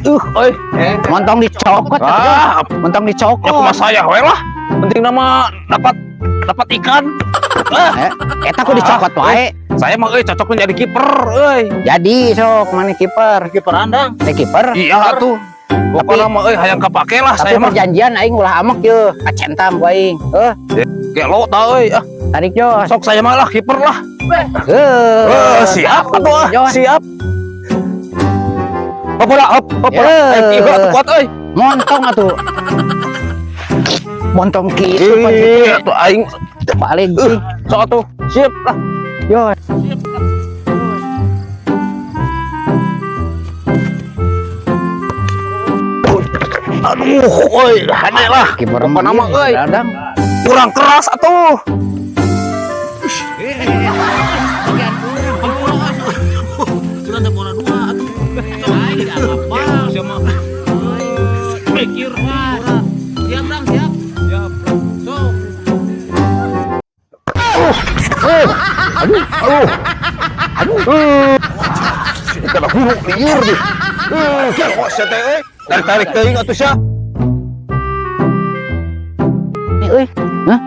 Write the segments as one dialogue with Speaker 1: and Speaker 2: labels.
Speaker 1: Euy.
Speaker 2: Montong dicokot.
Speaker 1: Ah,
Speaker 2: Montong dicokot.
Speaker 1: ya kumaha saya we lah. Penting nama dapat dapat ikan. Ah,
Speaker 2: Eh, eta ku dicokot wae.
Speaker 1: Saya mah euy cocoknya jadi kiper euy.
Speaker 2: Jadi sok mana kiper?
Speaker 3: Kiper andang.
Speaker 2: Teh kiper.
Speaker 1: Iya atuh. Pokoknya mah euy hayang kapake lah
Speaker 2: Tapi
Speaker 1: saya mah.
Speaker 2: Perjanjian aing ulah amek ye. Kacentam ku aing. Eh,
Speaker 1: Gelo ta euy. Ah,
Speaker 2: tarik Jos.
Speaker 1: sok saya mah lah kiper lah.
Speaker 2: Eh,
Speaker 1: Eh, siap atuh ah,
Speaker 2: Jos.
Speaker 1: Siap. Hop lah, hop, hop lah.
Speaker 2: Eh.
Speaker 1: Eh, tiba atuh kuat euy.
Speaker 2: Montong atuh. Montong kitu pan.
Speaker 1: Ih, atuh aing
Speaker 2: Balik sih.
Speaker 1: Sok atuh. Siap lah.
Speaker 2: Jos.
Speaker 1: Aduh, euy, hane lah.
Speaker 2: Kiper
Speaker 1: Pokokna mah euy,
Speaker 2: Dadang.
Speaker 1: Kurang keras atuh.
Speaker 3: Sudah ada bola dua atuh. Apa? Siapa? Mikir. Siap, Bang, siap. Siap. Sok.
Speaker 1: Aduh, aduh. Aduh. Kena hulu liur deh. Eh, kok sia teh euy. Tarik-tarik teuing atuh sia.
Speaker 2: Nih euy. Hah?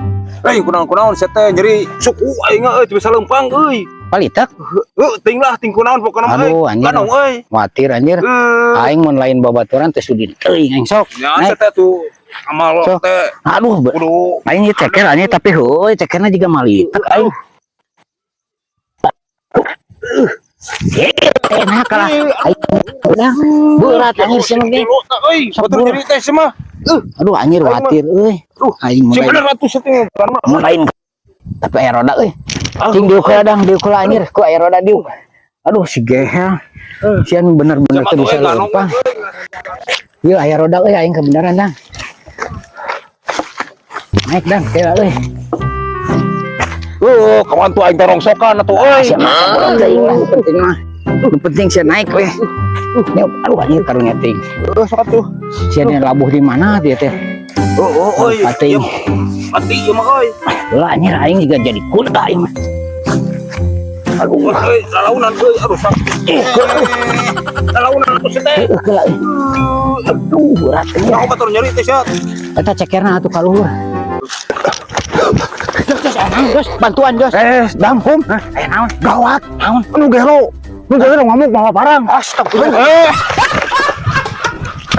Speaker 1: Eh, kunaon-kunaon sia teh nyeri suku aing euy teu bisa leumpang euy.
Speaker 2: Palitek.
Speaker 1: Heuh, ting lah ting kunaon pokona mah euy.
Speaker 2: Aduh, anjir.
Speaker 1: Ganong euy.
Speaker 2: Watir anjir.
Speaker 1: Eh,
Speaker 2: Aing mun lain babaturan teh sudi teuing aing sok.
Speaker 1: nya sia
Speaker 2: Naik.
Speaker 1: teh tuh amal
Speaker 2: Sok.
Speaker 1: teh
Speaker 2: Aduh,
Speaker 1: kudu
Speaker 2: aing ieu ceker anjir tapi heueuy cekerna jiga malitek aing. Enak lah. Aing udah berat anjir sih ge.
Speaker 1: Gelo teh euy,
Speaker 2: Sok
Speaker 1: batur
Speaker 2: buru.
Speaker 1: nyeri teh sia mah.
Speaker 2: Aduh anjir
Speaker 1: Aing mah.
Speaker 2: watir euy. Aing
Speaker 1: Sing
Speaker 2: mulai
Speaker 1: bener atuh sia teh.
Speaker 2: mulai tapi aya roda euy. Cing diuk heula dang, diuk heula anjir, ku aya roda diuk. Aduh si gehel. Sian bener-bener teu bisa leumpang. Ieu aya roda euy aing kebenaran dang. Naik dang, kela euy.
Speaker 1: Oh, kawan tuh aing teh rongsokan atuh euy.
Speaker 2: Sia mah sabodo teuing lah, nu penting mah. Nu penting sia naik we. Ini aduh anjir karunya teuing.
Speaker 1: Heuh, sok atuh.
Speaker 2: Sia dia labuh di mana dia teh?
Speaker 1: Oh, oh, euy.
Speaker 2: Pati.
Speaker 1: Mati ieu mah euy.
Speaker 2: Lah anjir aing juga jadi kuda aing mah.
Speaker 1: Aduh, euy, lalaunan euy, aduh sakit. Lalaunan atuh sia teh.
Speaker 2: Heuh keula euy. Aduh berat anjir.
Speaker 1: Kumaha batur nyeri teh sia?
Speaker 2: Eta cekerna atuh ka luhur. Jos, jos, aya naon, Jos? Bantuan, Jos.
Speaker 1: Eh, dam kum.
Speaker 2: Aya naon?
Speaker 1: Gawat.
Speaker 2: Naon?
Speaker 1: Anu gelo. Nu gelo ngamuk mawa parang. Astagfirullah. Eh.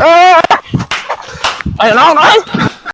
Speaker 1: Eh. Aya naon euy?